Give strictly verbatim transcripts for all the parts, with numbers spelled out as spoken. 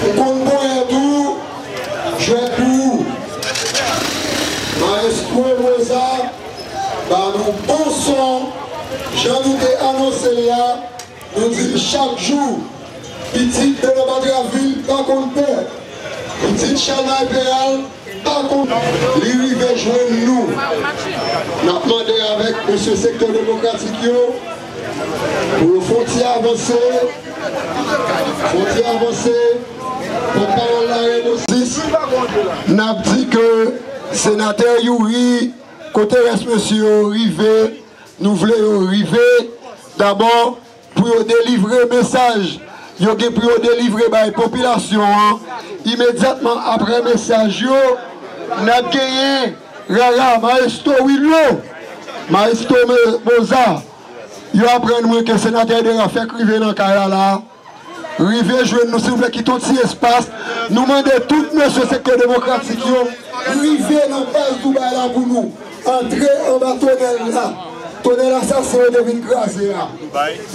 Ou konn ponyèt ou, jwèt pou ou. Maestro Moza ba nou bon son, jan nou te anonse l la, nou di l chak jou, pitit Dedan Batravil pa konn pè, pitit Chalmay Peral pa konn, li rive jwenn nou. N ap mande avèk mesye sektè demokratik yo pou yo fè yon ti avanse, fè yon ti avanse. Pòtpawòl la, Remo sis, n ap di ke senatè Youri, kote rès mesye yo rive, nou vle yo rive. Dabò, pou yo delivre mesaj yo gen pou yo delivre bay popilasyon an. Imedyatman apre mesaj yo, n ap genyen Rara, Maestro Willo, Maestro Me-, Moza. Yo aprann mwen ke senatè Dera fèk rive nan kay la la. Rive jwenn nou, silvouplè, kite yon ti espas. Nou mande tout mesye sektè demokratik yo rive nan baz Dubai la pou nou. Antre anba tonèl la. Tonèl asasen yo te vin kraze a.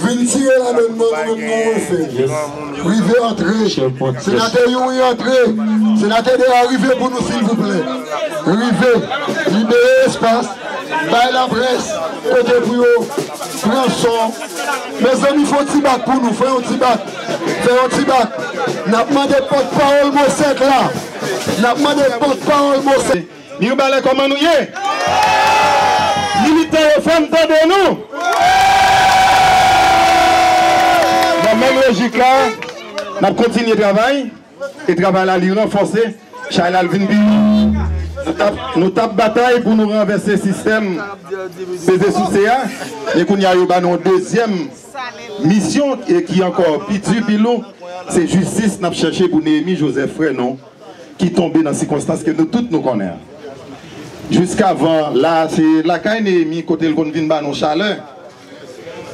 Vin tire ladann nan nou menm nou refè. Rive antre. Senatè Youri antre. Senatè Dera rive pou nou silvouplè. Rive. Libere espas. Bay laprès kote pou yo pran son. Mezanmi, fè yon ti bak pou nou. Fè yon ti bak. Fè yon ti bak. N ap mande pòtpawòl Mosèk la. N ap mande pòtpawòl Mosèk. Mibalè, kòman nou ye? Militan yo, fè m tande nou. Nan menm lojik la, n ap kontinye travay. E travay la, li ranfòse. Chay la, l vin pi lou. Nou t ap, nou t ap batay pou nou ranvèse sistèm peze souse a. Men kounye a, yo ba nou yon dezyèm misyon e ki ankò pi di, pi lou. Se jistis n ap chèche pou Neyemi Joseph, frè nou, ki tonbe nan sikonstans ke nou tout nou konnen an. Jiskavan la, se lakay Neyemi kote l konn vin ba nou chalè.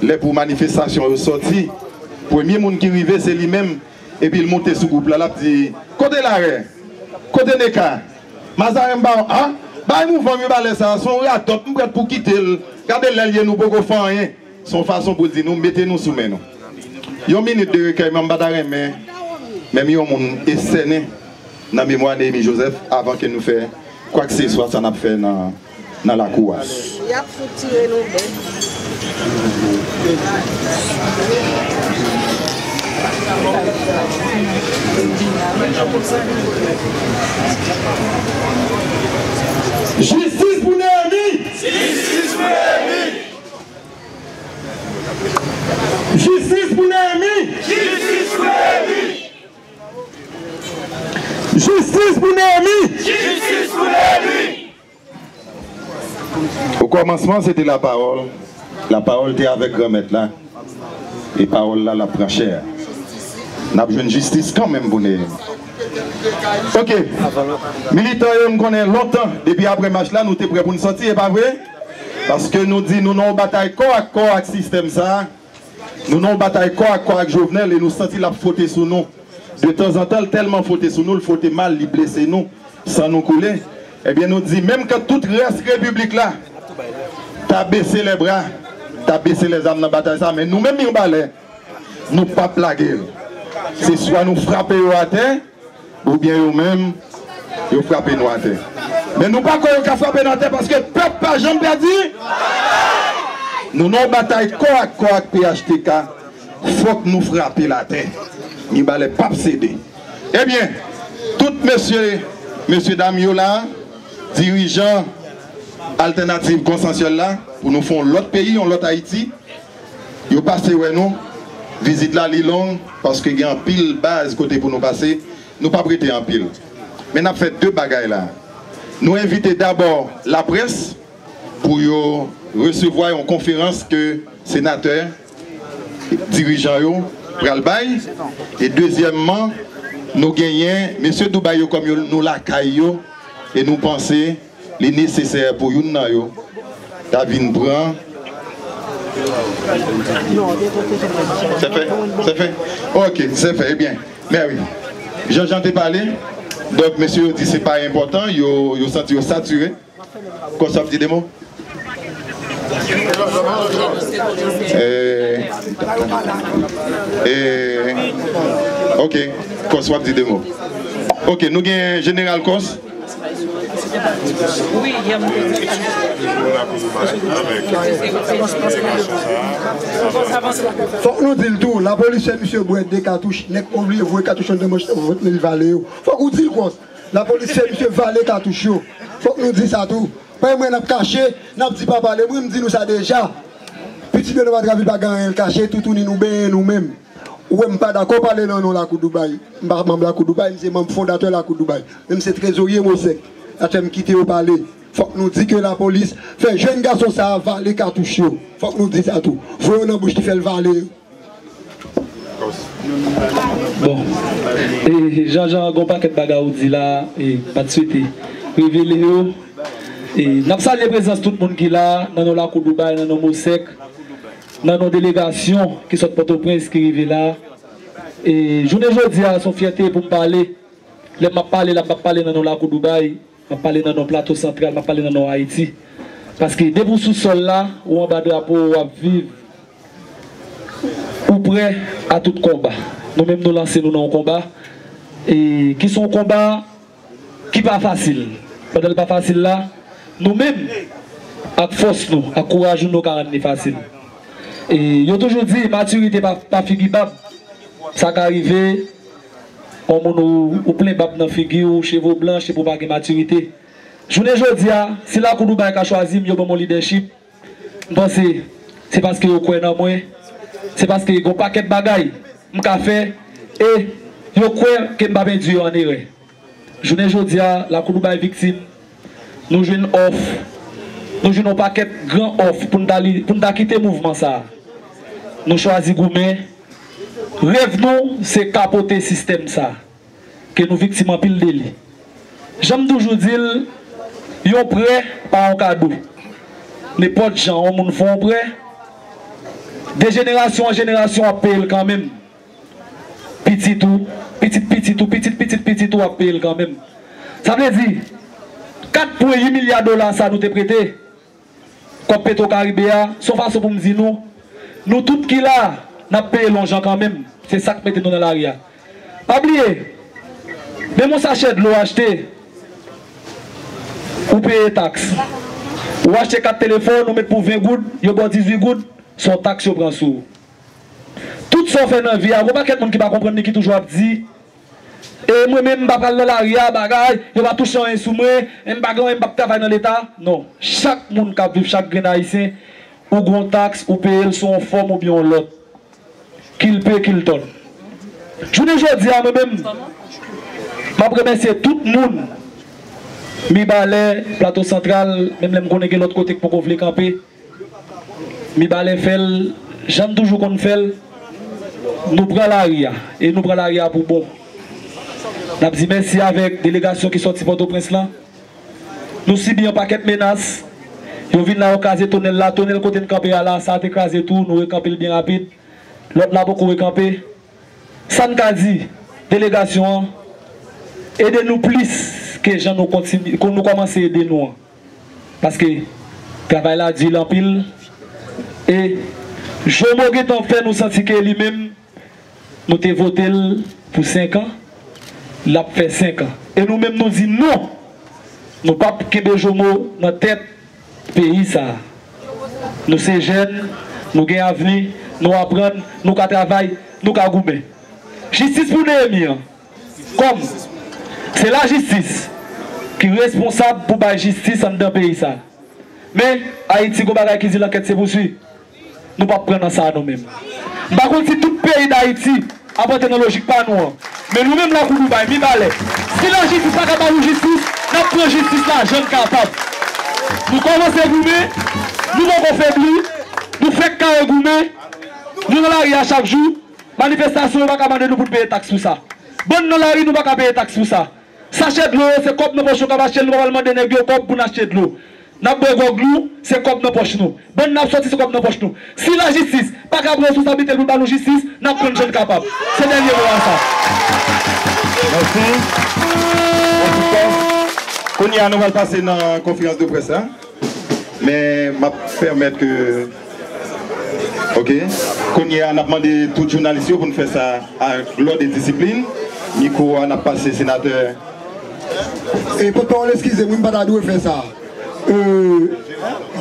Lè pou manifestasyon yo sòti, premye moun ki rive, se li menm. Epi l monte sou gwoup la, l ap di, "Kote Larè? Kote Neka? Mazaren m ba w, a? Bay mouvman Mibalè sa a, se yon radòt, m prèt pou kite l. Gade lè l ye, nou poko fè anyen." Se yon fason pou l di nou, "Mete nou sou men nou." Yon minit de rekèyman, m pa ta renmen menm yon moun esènen nan memwa Neyemi Joseph avan ke nou fè kwakseswa sa n ap fè nan, nan lakou a. Y ap fout tire nou bèk. Jistis pou Neyemi! Jistis pou Neyemi! Jistis pou Neyemi! Jistis pou Neyemi! Jistis pou Neyemi! Jistis pou Neyemi! Okòmansman, se te lapawòl. Lapawòl te avèk Granmèt la. E pawòl la, l ap pran chè. N ap jwenn jistis kanmenm pou Neyemi. Oke. Militan yo, m konnen lontan, depi apre mach la, nou te prè pou n sòti, e pa vre? Paske nou di nou nan yon batay kò ak kò ak sistèm sa a. Nou nan yon batay kò ak kò ak Jovenel e nou santi l ap fwote sou nou. De tanzantan, l tèlman fwote sou nou, l fwote mal, li blese nou, san nou koule. Ebyen, nou di, menm ke tout rès repiblik la ta bese lè bra, ta bese lèzam nan batay sa, men nou menm, Mibalè, nou p ap lage l. Se swa nou frape yo atè, oubyen yo menm, yo frape nou atè. Men nou pa kwè yo ka frape nou atè paske pèp pa janm pèdi. Nou nan yon batay kò ak kò ak P H T K. Fòk nou frape l atè. Mibalè p ap sede. Ebyen, tout mesye, mesye dam yo la, dirijan Altènativ Konsansyèl la, pou nou fè yon lòt peyi, yon lòt Ayiti, yo pase wè nou. Vizit la, li long, paske gen anpil baz kote pou nou pase. Nou p ap rete anpil. Men n ap fè de bagay la. Nou envite dabò laprès pou yo resevwa yon konferans ke senatè, dirijan yo pral bay. E dezyèmman, nou genyen mesye Dubai yo kòm yo, nou lakay yo, e nou panse li nesesè pou youn nan yo ta vin pran. Se fè? Se fè? Ok, se fè. Ebyen, mèwi. Jan Jan te pale, donk mesye yo di se pa enpòtan, yo, yo santi yo satire. Konsa ap di de mo? Eh, eh, Ok, Kòs, w ap di de mo. Ok, nou gen Jeneral Kòs. Fòk nou di l tou, lapolis fè misye bwè de katouch, nèg oblije voye katouch anndan manch li, vale yo. Fòk ou di l, Kòs. Lapolis fè misye vale katouch yo. Fòk nou di sa tou. Pa mwen n ap kache, n ap di pa pale. Mwen, m di nou sa deja. Pitit yo nan Batravil pa gen anyen l kache, toutouni nou benyen nou menm. Ou wè m pa dakò pale nan non Lakou Dubai. M pa manm Lakou Dubai, m se manm fondatè Lakou Dubai. Men m se trezorye Mosèk. Sa fè m kite yo pale. Fòk nou di ke lapolis fè jèn gason sa a vale katouch yo. Fòk nou di sa tou. Voye yo nan bouch li, fè l vale yo. Bon, e, Jean Jean, gon pakèt bagay ou di la, e, m pa t swete revele yo. E, n ap salye prezans tout moun ki la, nan non Lakou Dubai, nan non Mosèk, nan non delegasyon ki sot Pòtoprens ki rive la. E, jounen jodi a, se yon fyète pou m pale. Lè m ap pale la, m p ap pale nan non Lakou Dubai. M ap pale nan non Plato Santral, m ap pale nan non Ayiti. Paske depi w sou sòl la, ou anba drapo, w ap viv, ou prè a tout konba. Nou menm nou lanse nou nan yon konba, e ki se yon konba ki pa fasil. Pandan l pa fasil la, nou menm, ak fòs nou, ak kouraj nou, nou ka rann li fasil. E yo toujou di, matirite pa, pa figi bab. Sa ka rive, yon moun ou, ou plen bab nan figi w, cheve w blanch, epi w pa gen matirite. Jounen jodi a, si Lakou Dubai ka chwazi m, yo ban m yon lidèchip, m panse se paske yo kwè nan mwen, se paske gen yon pakèt bagay m ka fè, e yo kwè ke m p ap endui yo an erè. Jounen jodi a, Lakou Dubai viktim, nou jwenn òf, nou jwenn yon pakèt gran òf pou n ta li, pou n ta kite mouvman sa a. Nou chwazi goumen, rèv nou se kapote sistèm sa a. Ke nou viktim anpil de li. Jan m toujou di l, yon prè pa yon kado. Nenpòt jan yon moun fè yon prè, de jenerasyon an jenerasyon w ap peye l kanmenm. Pitit ou, pitit pitit ou, pitit pitit pitit ou ap peye l kanmenm. Sa vle di, kat pwen uit milya dola sa nou te prete, kòb Petro Caribe a, se yon fason pou m di nou, nou tout ki la, n ap peye l yon jan kanmenm. Se sa k mete nou nan lari a. Pa bliye, menm yon sachè dlo w achte, ou peye taks. Ou achte kat telefòn, ou met pou ven goud, yo ba w dizuit goud, se yon taks yo pran sou ou. Tout sa w fè nan vi a, gon pakèt moun ki pa konprann li, ki toujou ap di, e mwen menm m pa pral nan lari a, bagay, yo pa touche anyen sou mwen, e m pa gen anyen, m p ap travay nan leta. Non, chak moun k ap viv, chak grenn ayisyen, ou gen yon taks, ou peye l sou yon fòm oubyen yon lòt. Kilpe, kiltòn. Jounen jodi a, mwen menm, m ap remèsye tout moun, Mibalè, Plato Santral, menm lè m konnen gen lòt kote k poko vle kanpe, Mibalè fè l, jan n toujou konn fè l, nou pran lari a, e nou pran lari a pou bon. N ap di mèsi avèk delegasyon ki sòti Pòtoprens lan. Nou sibi yon pakèt menas. Yo vin la, yo kraze tonèl la. Tonèl kote n kanpe a la, sa te kraze tou, nou rekanpe l byen rapid. Lòt la poko rekanpe. Sa n ka di, delegasyon an, ede nou plis ke jan nou kontinye, nou kòmanse ede nou an. Paske travay la di anpil. E Jomo gentan fè nou santi ke li menm, nou te vote l pou senk an, l ap fè senk an. E nou menm nou di non, nou p ap kenbe Jomo nan tèt peyi sa a. Nou se jèn, nou gen avni, nou aprann, nou ka travay, nou ka goumen. Jistis pou Neyemi an. Kòm se lajistis ki responsab pou bay jistis anndan peyi sa. Men, Ayiti gon bagay ki di lankèt se pouswi. Nou p ap pran nan sa a nou menm. M pa konn si tout peyi Dayiti ap antre nan lojik pa nou an. Men nou menm Lakou Dubai, Mibalè, si lajistis pa ka ba nou jistis, n ap pran jistis la jan n kapab. Nou kòmanse goumen, nou poko febli, nou fèk kare goumen, nou nan lari a chak jou. Manifestasyon, yo pa ka mande nou pou n peye taks pou sa. Bann nan lari, nou pa ka peye taks pou sa. Sachè dlo yo, se kòb nan pòch nou k ap achte l, nou pa pral mande nèg yo kòb pou n achte dlo. N ap bwè gwòg nou, se kòb nan pòch nou. Bann n ap sòti, se kòb nan pòch nou. Si lajistis pa ka pran responsablite l pou l ba nou jistis, n ap pran l jan n kapab. Se dènye mo a sa. Mèsi. Mèsi, Kòs. Kounye a, nou pral pase nan konferans de près la. Men, m ap pèmèt ke Ok. Kounye a, n ap mande tout jounalis yo pou n fè sa ak lòd e disiplin. Mikwo a, n ap pase senatè. E pòtpawòl, eskize m, wi, m pa ta dwe fè sa. Euh,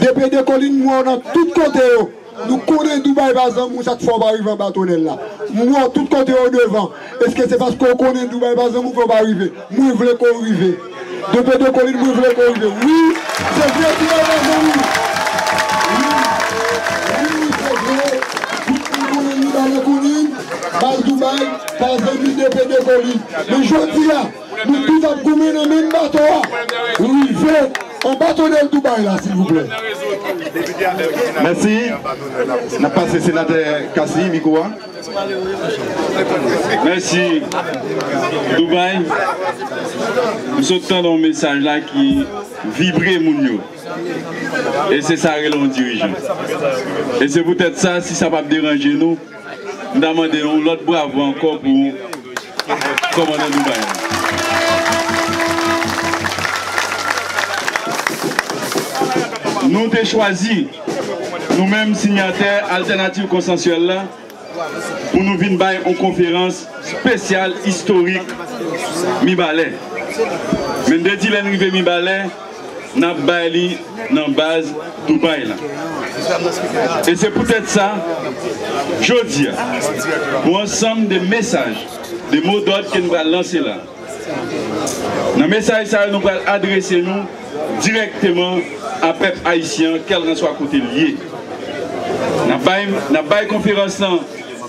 DP de Kolin, m wè w nan tout kote yo. Nou konnen Dubaï pa zanmi w, sa k fè w pa rive anba tonèl la. M wè w tout kote yo devan. Èske se paske w konnen Dubaï pa zanmi w fè w pa rive? Mwen vle ke w rive. DP de Kolin, mwen vle ke w rive. Wi, se vre, Dubaï pa zanmi w. Wi, wi, se vre. Tout moun konnen Dubaï nan Kolin, baz Dubaï pa zanmi DP de Kolin. Men jodi a, nou tout ap goumen nan menm bato a. Rive anba tonèl Dubaï la, silvouplè. Mèsi. N ap pase senatè Cassy, mikwo a. Mèsi. Dubaï, m sot tande yon mesaj la ki vibre moun yo. E se sa rele yon dirijan. E se poutèt sa, si sa p ap deranje nou, m ta mande yon lòt bravo ankò pou kòmandan Dubaï la. Nou te chwazi, nou menm sinyatè Altènativ Konsansyèl la, pou nou vin bay yon konferans espesyal, istorik, Mibalè. Men n te di lè n rive Mibalè, n ap bay li nan baz Dubaï la. E se poutèt sa, jodi a, pou ansanm de mesaj, de mo dòd ke n pral lanse la, nan mesaj sa yo, nou pral adrese nou dirèkteman a pèp ayisyen an, kèlkanswa kote l ye. N ap bay, n ap bay konferans lan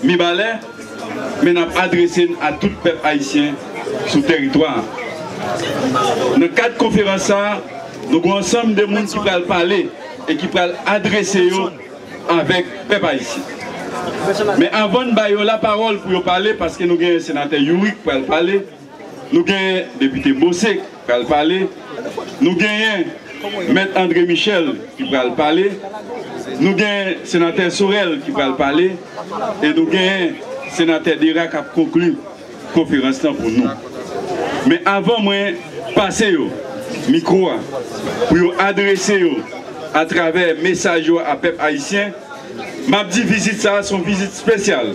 Mibalè, men n ap adrese n a tout pèp ayisyen sou tèritwa a. Nan kad konferans sa a, nou gen yon ansanm de moun ki pral pale e ki pral adrese yo avèk pèp ayisyen. Men avan n ba yo lapawòl pou yo pale, paske nou gen senatè Youri k pral pale, nou gen depite Bose k pral pale, nou genyen mèt André Michel ki pral pale, nou gen senatè Sorel ki pral pale, e nou gen senatè Dera k ap konkli konferans lan pou nou. Men avan mwen pase yo mikwo a pou yo adrese yo atravè mesaj yo a pèp ayisyen, m ap di vizit sa a se yon vizit espesyal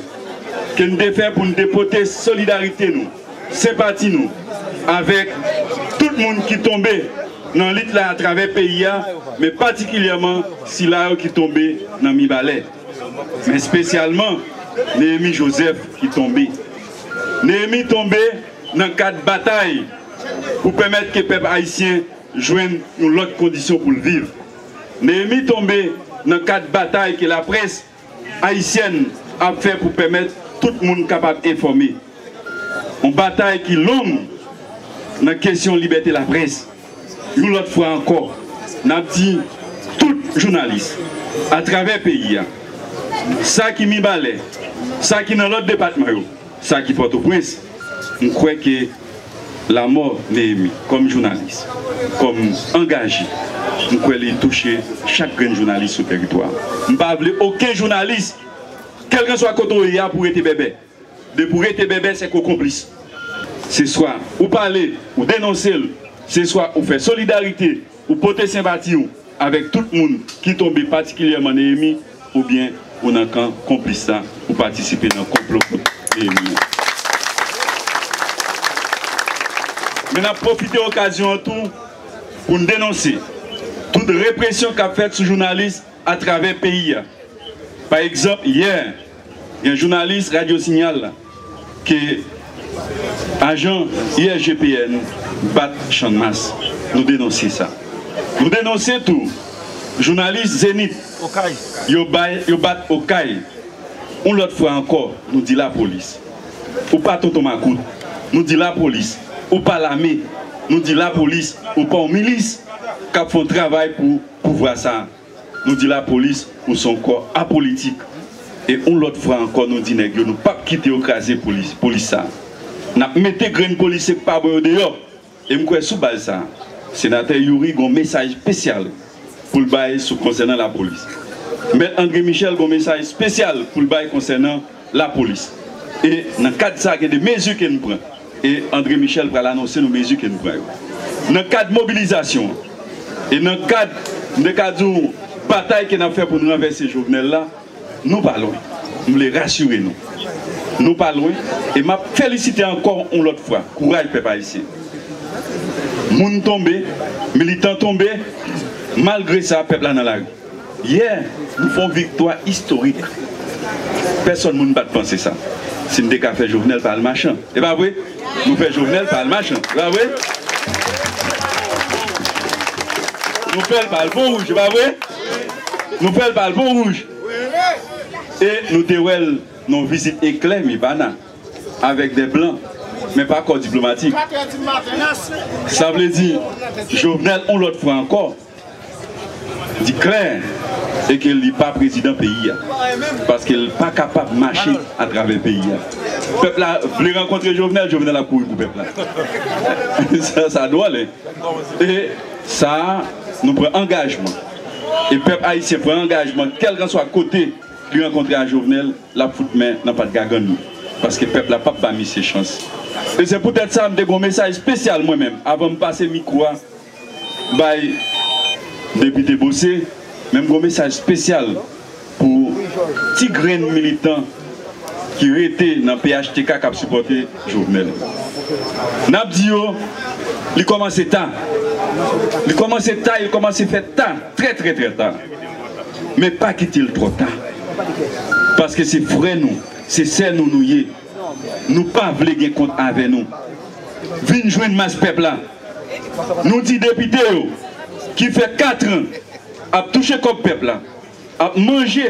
ke n te fè pou n te pote solidarite nou, senpati nou avèk tout moun ki tonbe nan lit la atravè peyi a, men patikilyèman sila yo ki tonbe nan Mibalè, men espesyalman Néhémy Joseph ki tonbe. Néhémy tonbe nan kad batay pou pèmèt ke pèp ayisyen jwenn yon lòt kondisyon pou l viv. Néhémy tonbe nan kad batay ke laprès ayisyèn ap fè pou pèmèt tout moun kapab enfòme. Yon batay ki long nan kesyon libète laprès. Yon lòt fwa ankò, n ap di tout jounalis atravè peyi a, sa ki Mibalè, sa ki nan lòt depatman yo, sa ki Pòtoprens, m kwè ke lamò Néhémy, kòm jounalis, kòm angaje, m kwè li touche chak grenn jounalis sou tèritwa a. M pa vle okenn jounalis, kèlkanswa kote w ye a, pou w rete bèbè. Depi w rete bèbè, se ke w konplis. Se swa ou pale, ou denonse l, se swa ou fè solidarite, ou pote senpati w avèk tout moun ki tonbe, patikilyèman Néhémy, oubyen ou nan kan konplis la, ou patisipe nan konplo kont Néhémy an. Men n ap pwofite okazyon an tou pou n denonse tout represyon k ap fèt sou jounalis atravè peyi a. Pa egzanp, yè, gen jounalis Radyo Sinyal la ke ajan I S G P N bat Channmas. Nou denonse sa. Nou denonse tou jounalis Zenith yo bay, yo bat Okay. Yon lòt fwa ankò, nou di lapolis, ou pa tonton makout. Nou di lapolis, ou pa lame. Nou di lapolis, ou pa yon milis k ap fè yon travay pou pouvwa sa a. Nou di lapolis, ou se yon kò apolitik. E yon lòt fwa ankò, nou di nèg yo, nou p ap kite yo kraze polis, polis sa a. N ap mete grenn polisye k pa bon yo deyò. E m kwè sou baz sa a, senatè Youri gen yon mesaj espesyal pou l bay sou konsènan lapolis. Mèt André Michel gen yon mesaj espesyal pou l bay konsènan lapolis. E nan kad sa a, gen de mezi ke n pran. E André Michel pral anonse nou mezi ke n pran yo. Nan kad mobilizasyon an, e nan kad, m te ka di w, batay ke n ap fè pou n ranvèse Jovenel la, Nou pa lwen. M vle rasire nou. Nou pa lwen. E m ap felisite ankò yon lòt fwa. Kouraj, pèp ayisyen. Moun tonbe, militan tonbe. Malgre sa, pèp la nan lari. Yè, nou fè yon viktwa istorik. Pèsonn moun pa t panse sa. Si n te ka fè Jovenel pa al machan. E pa vre? Nou fè Jovenel pa al machan. E pa vre? Nou fè l pa al Pon Wouj. E pa vre? Nou fè l pa al Pon Wouj. E nou te wè l nan yon vizit eklè Mibana avèk de blan, men pa kò diplomatik. Sa vle di, Jovenel, yon lòt fwa ankò, di klè e ke li pa prezidan peyi a. Paske l pa kapab mache atravè peyi a. Pèp la vle rankontre Jovenel, Jovenel ap kouri pou pèp la. Sa, sa dwòl, en. E sa, nou pran angajman. E pèp ayisyen pran angajman, kèlkanswa kote li rankontre a Jovenel, l ap fout men nan pat gagann li. Paske pèp la p ap ba misye chans. E se poutèt sa, m te gen yon mesaj espesyal mwen menm, avan m pase mikwo a bay Depite Bose, men m gen yon mesaj espesyal pou ti grenn militan ki rete nan P H T K k ap sipòte Jovenel. N ap di yo, li kòmanse ta. Li kòmanse ta, li kòmanse fè ta, trè, trè, trè ta. Men pa kite l twò ta. Paske se frè nou, se sè nou nou ye. Nou pa vle gen kont avè nou. Vin jwenn mas pèp la. Nou di depite yo ki fè kat an ap touche kòb pèp la, ap manje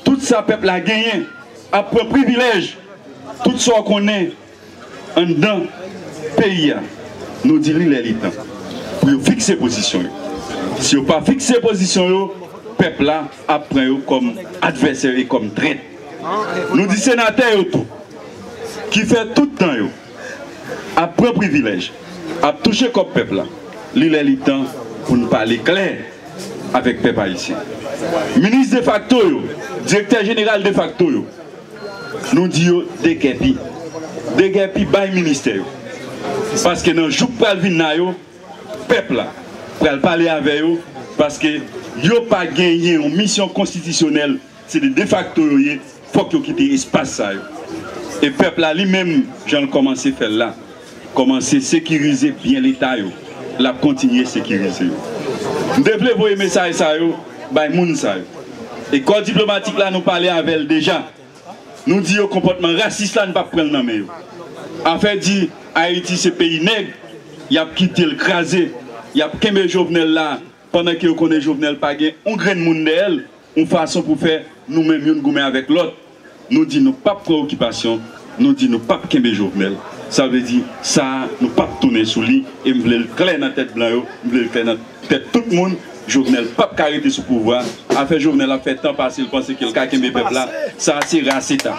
tout sa pèp la genyen, ap pran privilèj, tout sa w konnen anndan peyi a, nou di li lè li tan pou yo fikse pozisyon yo. Si yo pa fikse pozisyon yo, pèp la ap pran yo kòm advèsè e kòm trèt. Nou di senatè yo tou, ki fè tout tan yo ap pran privilèj, ap touche kòb pèp la, li lè li tan pou n pale klè avèk pèp ayisyen. Minis defakto yo, direktè jeneral defakto yo, nou di yo degèpi. Degèpi bay ministè yo. Paske nan jou k pral vin la yo, pèp la pral pale avè yo, paske yo pa genyen yon misyon konstitisyonèl, se de defakto yo ye, fòk yo kite espas sa yo. E pèp la li menm, jan l kòmanse fè l la, kòmanse sekirize byen leta yo, l ap kontinye sekirize yo. M te vle voye mesaj sa yo bay moun sa yo. E kò diplomatik la, nou pale avè l deja. Nou di yo konpòtman rasis la, n p ap pran l nan men yo. Afè di Ayiti se peyi nèg, y ap kite l kraze, y ap kenbe Jovenel la, pandan ke yo konnen Jovenel pa gen yon grenn moun dèyè l, yon fason pou fè nou menm youn goumen avèk lòt. Nou di nou p ap pran okipasyon, nou di nou p ap kenbe Jovenel. Sa vle di, sa a, nou p ap tounen sou li, e m vle l klè nan tèt blan yo, m vle l klè nan tèt tout moun, Jovenel p ap ka rete sou pouvwa. Afè Jovenel ap fè tan pase, l panse ke l ka kenbe pèp la. Sa a se rase ta.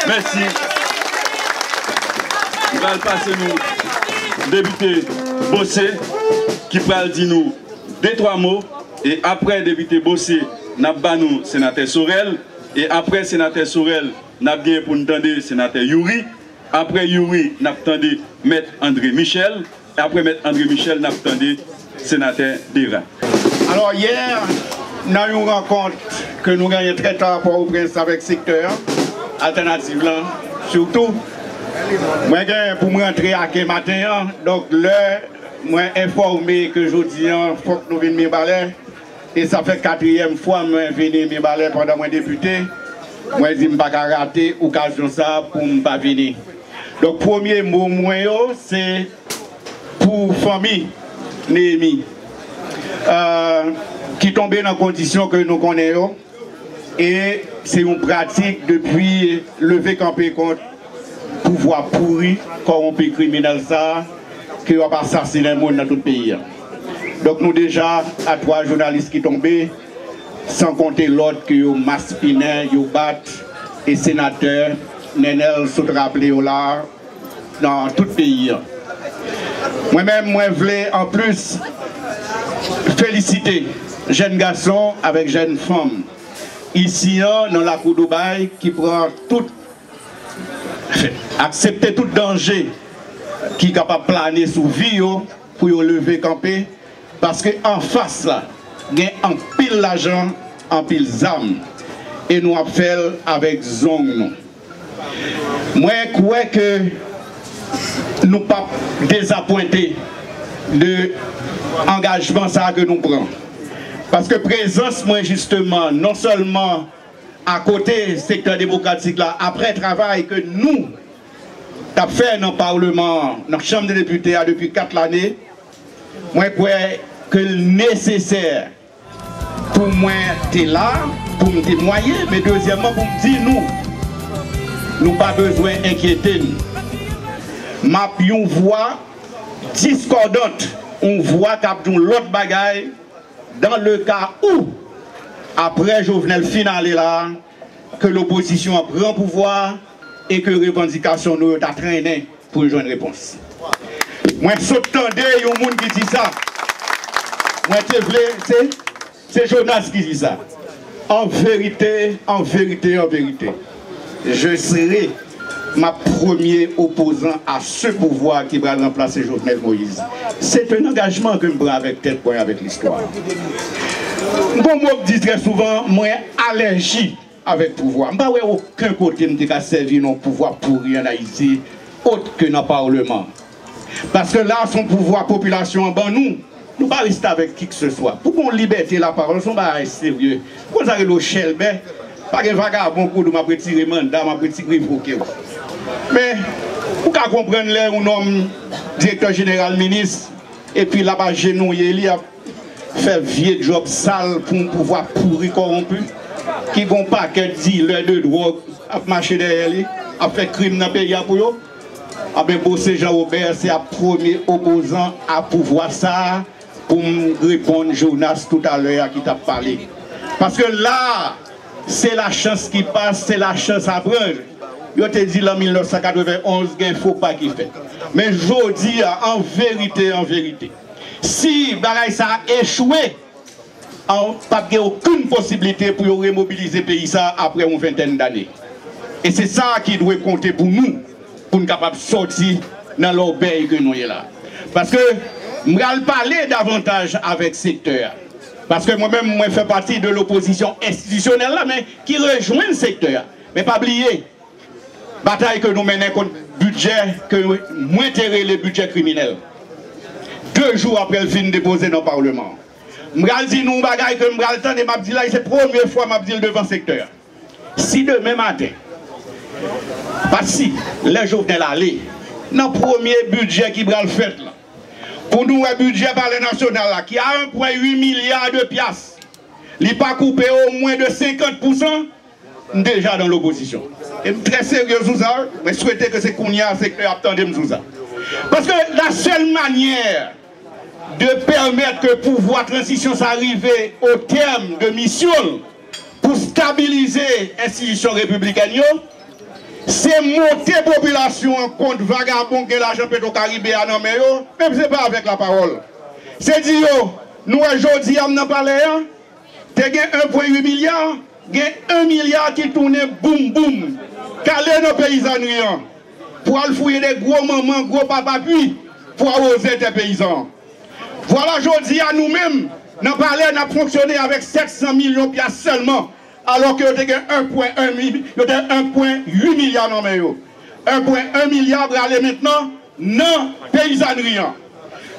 Mèsi. M pral pase nou depite Bose, ki pral di nou de twa mo, e aprè depite Bose, n ap ba nou senatè Sorel, e aprè senatè Sorel, n ap genyen pou n tande senatè Youri, aprè Youri, n ap tande mèt André Michel, e aprè mèt André Michel, n ap tande senatè Dera. Alò, yè, nan yon rankont ke nou genyen trè ta Pòtoprens avèk sektè an, altènativ lan sitou, mwen gen pou mwen rantre a ken maten an, donk lè mwen enfòme ke jodi an fòk nou vin Mibalè, e sa fè katriyèm fwa mwen vini Mibalè pandan mwen depite, mwen di m pa ka rate okazyon sa a pou m pa vini. Donk, premye mo mwen yo, se pou fanmi Neyemi, euh, ki tonbe nan kondisyon ke nou konnen yo. E se yon pratik depi leve kanpe kont pouvwa pouri, kòwonpi, kriminèl sa a, ke yo ap asasinen moun nan tout peyi a. Donk, nou deja a twa jounalis ki tonbe, san konte lòt ke yo maspinen, yo bat, e senatè Nenel sot raple yo la a, nan tout peyi a. Mwen menm, mwen vle anplis felisite jèn gason avèk jèn fanm isi an nan lakou Dubaï ki pran tout, aksepte tout danje ki kapab plane sou vi yo pou yo leve kanpe, paske anfas la gen anpil lajan, anpil zam. e nou ap fè l avèk zong nou. Mwen kwè ke nou p ap dezapwente de angajman sa a ke nou pran. Paske prezans mwen, jisteman, non sèlman akote sektè demokratik la, apre travay ke nou t ap fè nan Palman an, nan Chanm de Depite a depi kat lane, mwen kwè ke l nesesè pou mwen te la, pou m temwaye, men dezyèmman pou m di nou, nou pa bezwen enkyete n. M ap yon vwa diskòdant, yon vwa k ap di yon lòt bagay, dans le cas où, apre Jovenel fin ale la, ke lopozisyon an pran pouvwa a e ke revandikasyon nou yo ta trennen pou l jwenn repons. Mwen sot tande yon moun ki di sa. Mwen te vle, se, se Jonas ki di sa. En vérité, en vérité, en vérité, je serai ma premye opozan a se pouvwa ki pral ranplase Jovenel Moïse. Se te yon angajman ke m pran avèk tèt mwen, avèk listwa. M gon mo k di trè souvan, mwen alèji avèk pouvwa. M pa wè okenn kote m te ka sèvi nan pouvwa pouri ann Ayiti, ot ke nan Palman. Paske la, se yon pouvwa popilasyon an ban nou. Nou pa reste avèk ki ke se swa. Pou gon libète lapawòl, se yon bagay serye. Pou konn sa rele w chèlbè, pa gen vagabon kou di w m ap retire manda, m ap retire revoke w. Men, ou ka konprann lè yon nonm direktè jeneral minis, epi l ap ajenouye li, ap fè vye djòb sal pou yon pouvwa pouri kòwonpi, ki gon pakèt dilè de dwòg ap mache dèyè li, ap fè krim nan peyi a pou yo. Anben, Bose Jean Robert se ap premye opozan a pouvwa sa a pou m reponn Jonas toutalè a ki t ap pale. Paske la, se lachans ki pas, se lachans a pran. Yo te di l an mil nèf san katrevenn onz gen fo pa ki fèt. Men jodi a, an verite, an verite, si bagay sa a echwe, an, p ap gen okenn posiblite pou yo remobilize peyi sa a apre yon ventèn dane. E se sa ki dwe konte pou nou, pou n kapab sòti nan lòbèy ke nou ye la. Paske m pral pale davantaj avèk sektè a. Paske mwen menm, mwen fè pati de lopozisyon enstitisyonèl la, men ki rejwenn sektè a. Men pa bliye, batay ke nou mennen kont bidjè ke mwen te rele bidjè kriminèl. De jou apre l fin depoze nan Palman an. M pral di nou yon bagay ke m pral tande, m ap di la, e se premye fwa m ap di l devan sektè a. Si demen maten, pa si, lè Jovenel ale, nan premye bidjè ki pral fèt la, pou nou wè bidjè Palè Nasyonal la, ki a en pwen uit milya de pyas, li pa koupe omwen de senkant pousan, m deja nan lopozisyon. E m trè serye sou sa, mwen swete ke se kounye a sektè a ap tande m sou sa. Paske la sèl manyè de pèmèt ke pouvwa tranzisyon sa rive o tèm de misyon l pou stabilize enstitisyon repiblikèn yo, se monte popilasyon an kont vagabon k gen lajan Petwokaribe a nan men yo, men se pa avèk lapawòl. Se di yo, nou wè jodi a m nan palè a, te gen en pwen uit milya, gen en milya ki tounen boum boum, k ale nan peyizanri an, pou al fouye de gwo manman, gwo papa pwi, pou awoze tè peyizan an. Vwala jodi a nou menm, nan palè, n ap fonksyone avèk sèt san milyon pyas sèlman, alò ke yo te gen en pwen en mi-, yo te en pwen uit milya nan men yo. En pwen en milya prale mentnan nan peyizanri an.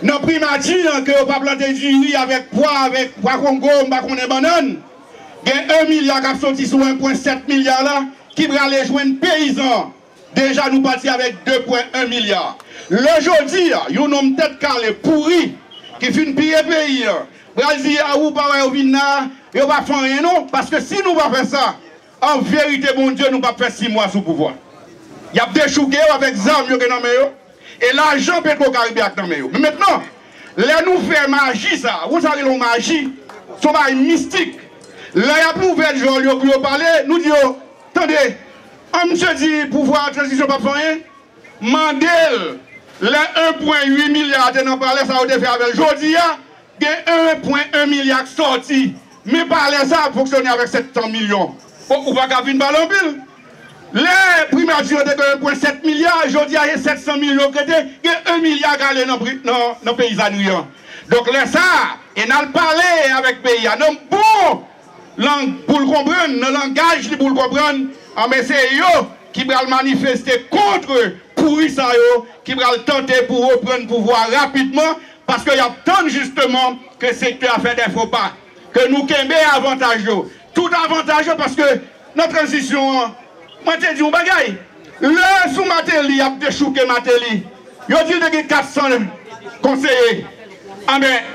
Nan primati an ke yo pa plante diri avèk pwa, avèk pwa kongo, m pa konnen bannann, gen en milya k ap soti sou en pwen sèt milya la ki prale jwenn peyizan an. Deja nou pati avèk de pwen en milya. Lè jodi a, yon nonm tèt kale, pouri, ki fin piye peyi a, pral di, a, ou pa wè yo vin la, yo pa fè anyen non, paske si nou pa fè sa, an verite, Bondye, nou p ap fè sis mwa sou pouvwa. Y ap dechouke yo avèk zam yo gen nan men yo, e lajan Petwokaribe a k nan men yo. Men mentnan, lè nou fè maji sa, ou sa rele yon maji, se yon bagay mistik. Lè y ap ouvè djòl yo pou yo pale, nou di yo, tande, an misye di pouvwa tranzisyon p ap fè anyen, mande l, lè en pwen uit milya a te nan palè, sa yo te fè avè l. Jodi a, gen en pwen en milya k sòti. Men palè sa ap fonksyone avèk sèt san milyon. O, ou pa ka fin pale anpil. Lè primati an te gen en pwen sèt milya, jodi a se sèt san milyon k rete, gen en milya k ale nan pri-, nan, nan peyizanri an. Donk lè sa a, e n al pale avèk peyi a nan bon lang pou l konprann, nan langaj li pou l konprann, anben se yo ki pral manifeste kont pouri sa yo ki pral tante pou reprann pouvwa rapidman, paske y ap tann jisteman ke sektè a fè dè fo pa, ke nou kenbe avantaj yo, tout avantaj yo, paske nan tranzisyon an, mwen te di yon bagay, lè sou Mateli y ap dechouke Mateli, yo di l te gen kat san konseye. Anben,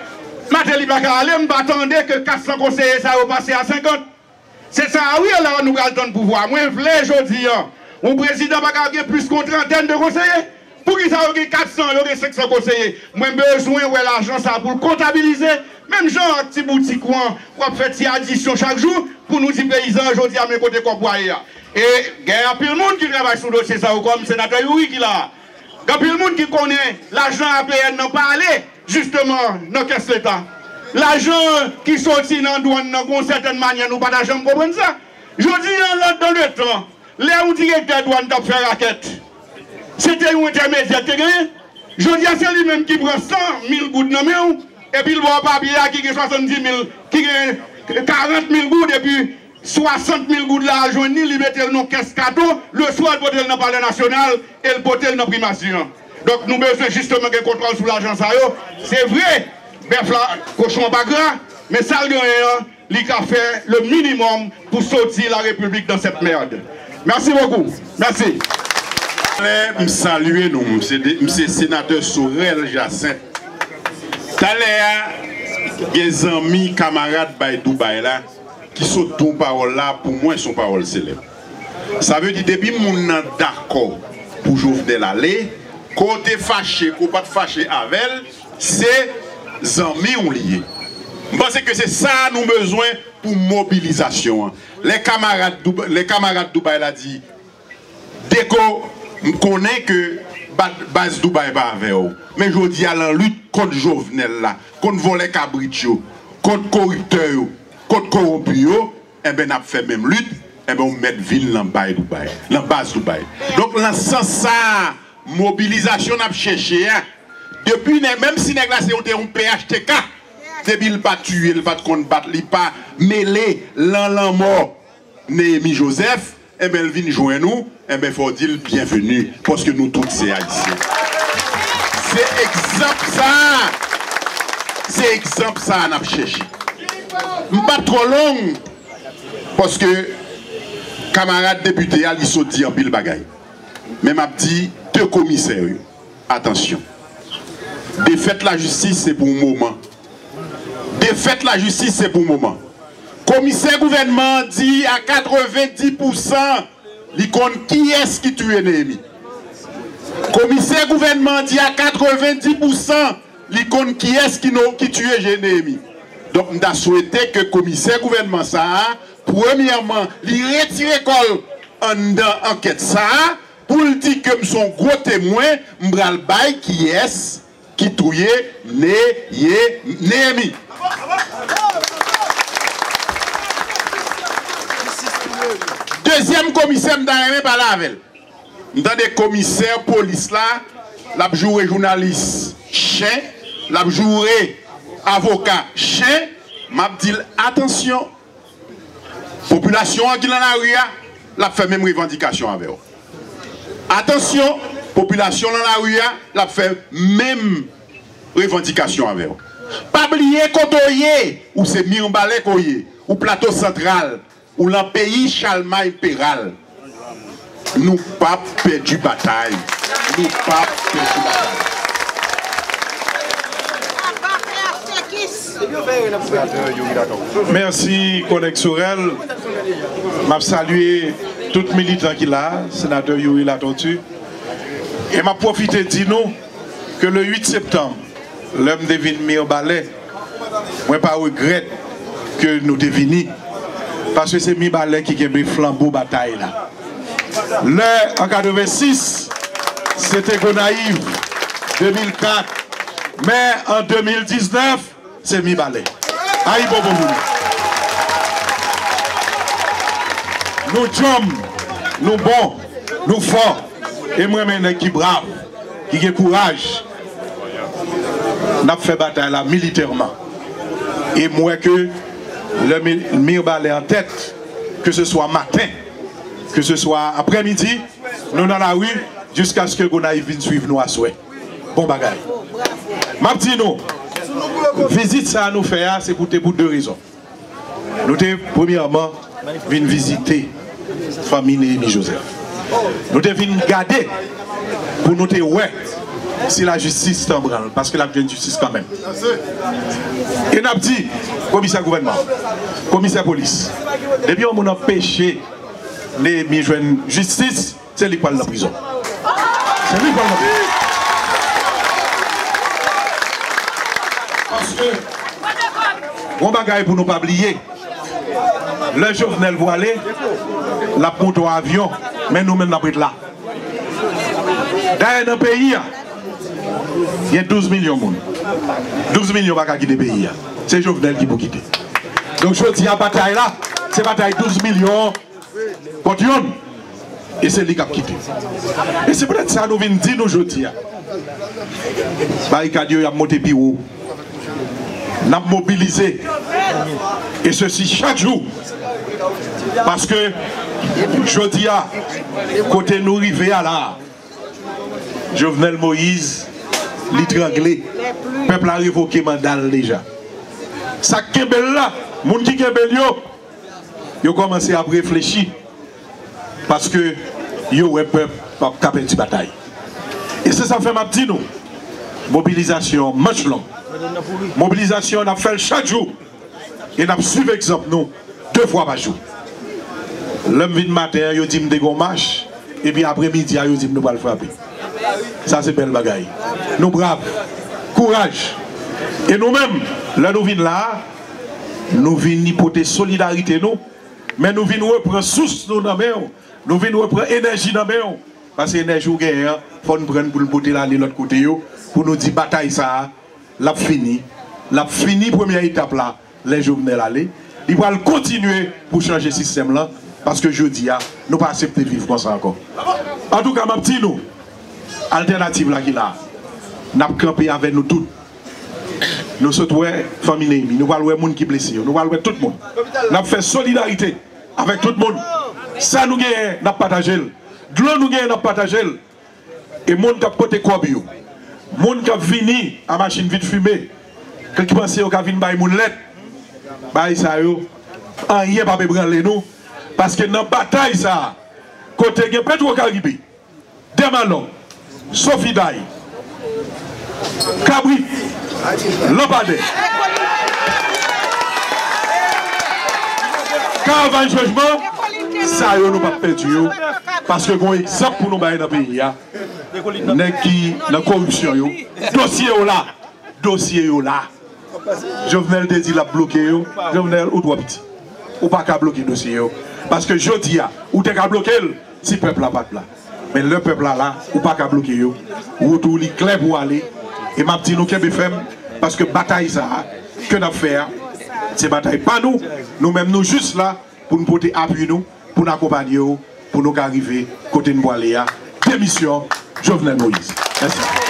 Mateli pa ka ale, m pa tande ke kat san konseye sa yo pase a senkant. Se sa a wi, la nou pral tann pouvwa. Mwen vle jodi an, yon prezidan pa ka gen plis ke yon trantèn de konseye. Poukisa yo gen kat san, yo gen senk san konseye? Mwen bezwen wè lajan sa a pou l kontabilize. Menm jan ak ti boutik ou an, w ap fè ti adisyon chak jou pou nou di peyizan an jodi a men kote kòb ou a ye a. E gen anpil moun ki travay sou dosye sa yo kòm senatè Youri ki la a. Gen anpil moun ki konnen lajan A P N nan pa ale jisteman nan kès Leta. Lajan ki soti nan dwàn nan, gon sètèn manyè, nou pa ta janm konprann sa. Jodi an, nan, dans le temps, lè yon direktè dwàn t ap fè rakèt, se te yon entèmedyè ki te genyen. Jodi a, se li menm ki pran san mil goud nan men w, epi l ba w papye a ki gen swasanndis mil, ki gen karant mil goud, epi swasant mil goud la al jwenn li, li mete l nan kès kato, leswa l pote l nan Palè Nasyonal e l pote l nan Primati an. Donk, nou bezwen jisteman gen kontwòl sou lajan sa yo. Se vre, bèf la, kochon an pa gra, men sa l genyen an, li ka fè le minimum pou soti la République dans cette merde. Merci beaucoup. Merci. Lè m salye nou, m se de- m se senatè Sorel Jacinthe. Talè a, gen zanmi, kamarad bay Dubaï la, ki sot di yon pawòl la, pou mwen, se yon pawòl selèb. Sa vle di, depi moun nan dakò pou Jovenel ale, ke w te fache, ke w pa t fache avè l, se zanmi w li ye. M panse ke se sa nou bezwen pou mobilizasyon an. Lè kamarad Dou- lè kamarad Dubaï la di, Deko, m konnen ke ba- baz Dubaï pa avè w, men jodi a, nan lit kont Jovenel la, kont vòlè kabrit yo, kont koriptè yo, kont kowonpi yo, enben, n ap fè menm lit, enben, ou mèt vin nan bay Dubaï, nan baz Dubaï. Donk, nan sans sa a, mobilizasyon n ap chèche a, depi nèg, menm si nèg la se yon, te yon P H T K, depi l pa tiye, l pa t konn bat, li pa mele lan lanmò Néhémy Joseph, enben, l vin jwenn ou, enben, fò w di l byenveni, paske nou tout se Ayisyen. Se egzanp sa a, se egzanp sa a n ap chèche. M p ap twò long, paske kamarad depite a, li sot di anpil bagay. Men m ap di de komisè yo, atansyon. Defèt lajistis, se pou yon moman. Defèt lajistis, se pou yon moman. Komisè gouvènman an di a katrevenndis pousan li konn kiyès ki tiye Néhémy. Komisè gouvènman an di a katrevenndis pousan li konn kiyès ki, ki tiye Néhémy. Donk, m ta swete ke komisè gouvènman sa a, premyèman, li retire kò l anndan ankèt sa a, pou l di ke m se yon gwo temwen, m pral bay kiyès ki touye Ne, ye, Néhémy. Dezyèm komisè m ta renmen pale avè l. M tande komisè polis la, l ap joure jounalis chen, l ap joure avoka chen, m ap di l, atansyon, popilasyon an ki nan lari a, l ap fè menm revandikasyon avè w. Atansyon, popilasyon nan lari a, l ap fè menm revandikasyon avè w. Pa bliye kote w ye, ou se Mibalè ke w ye, ou Plato Santral, ou lan peyi Chalmay Peral. Nou p ap pèdi batay. Nou p ap pèdi batay. Mèsi, kòlèg Sorel. M ap salye tout militan ki la, senatè Youri Latortue. E m ap pwofite di nou ke le uit septanm, lè m te vin Mibalè, mwen pa regrèt ke nou te vini, paske se Mibalè ki kenbe flanbo batay la. Lè an katrevensis, se te Gonayiv, de mil kat, men an de mil diznèf, se Mibalè. Ayibobo pou nou. Nou djanm, nou bon, nou fò. E m renmen nèg ki brav, ki gen kouraj. N ap fè batay la militèman. E m wè ke Lè mi- Mibalè an tèt, ke se swa maten, ke se swa aprèmidi, nou nan lari jiskaske Gonayiv vin swiv nou aswè. Bon bagay. M ap di nou, vizit sa a nou fè a, se pou te pou de rezon. Nou te, premyèman, vin vizite fanmi Neyemi Joseph. Nou te vin gade pou nou te wè si lajistis t an branl, paske l ap jwenn jistis kanmenm. E n ap di komisè gouvènman, komisè polis, depi yon moun anpeche Neyemi jwenn jistis, se li k pral nan prizon. Se li k pral nan prizon. Paske, yon bagay pou nou pa bliye, lè Jovenel vwale, l ap monte yon avyon, men nou menm n ap ret la. Dayè, nan peyi a, gen douz milyon moun. Douz milyon pa ka kite peyi a. Se Jovenel ki pou kite. Donk, jodi a, batay la, se batay douz milyon kont yonn. E se li k ap kite. E se poutèt sa nou vin di nou jodi a, barikad yo, y ap monte pi wo. N ap mobilize. E sesi chak jou. Paske jodi a, kote nou rive a la a, Jovenel Moïse, li trangle. Pèp la revoke manda l deja. Sa k kenbe l la, moun ki kenbe l yo, yo kòmanse ap reflechi. Paske yo wè pèp p ap ka pèdi batay. E se sa fè m ap di nou, mobilizasyon an manch long. Mobilizasyon an, n ap fè l chak jou. E n ap swiv egzanp nou de fwa pa jou. Lè m vin maten an, yo di m te gen yon mach, epi aprèmidi a, yo di m nou pral frape. Sa se bèl bagay. Nou brav. Kouraj. E nou menm, lè nou vin la a, nou vin pote solidarite nou, men nou vin reprann sous nou nan men w, nou vin reprann enèji nan men w, paske enèji w genyen an, fò n pran l pou n pote l ale lòt kote yo, pou nou di batay sa a, l ap fini. L ap fini premyè etap la, lè Jovenel ale. Li pral kontinye pou chanje sistèm lan, paske jodi a, nou pa aksepte viv konsa ankò. Antouka, m ap di nou, altènativ la ki la, n ap kanpe avè nou tout. Nou sot wè fanmi Neyemi, nou pral wè moun ki blese yo, nou pral wè tout moun. N ap fè solidarite avèk tout moun. Sa nou genyen, n ap pataje l. Dlo nou genyen, n ap pataje l. E moun k ap pote kòb yo, moun k ap vini a machin vit fime, k- ki panse yo ka vin bay moun lèt, bagay sa yo, anyen p ap ebranle nou, paske nan batay sa a, kote gen Petwo Karibe, Dèmalòk, Sofiday, Kabrit, Lanpadè, Karavàn Chanjman, sa yo nou p ap pèdi yo, paske gen yon egzanp pou nou bay nan peyi a. Nèg ki nan koripsyon yo, dosye yo la, dosye yo la. Jovenel te di l ap bloke yo. Jovenel, ou twò piti. Ou pa ka bloke dosye yo. Paske jodi a, ou te ka bloke l si pèp la pa t la. Men lè pèp la la, ou pa ka bloke yo. Wout ou li klè pou w ale. E m ap di nou kenbe fèm, paske batay sa a ke n ap fè a, se batay pa nou. Nou menm nou jis la pou n pote apui nou, pou n akonpanye w, pou nou ka rive kote n pwale a. Demisyon Jovenel Moïse. Mèsi.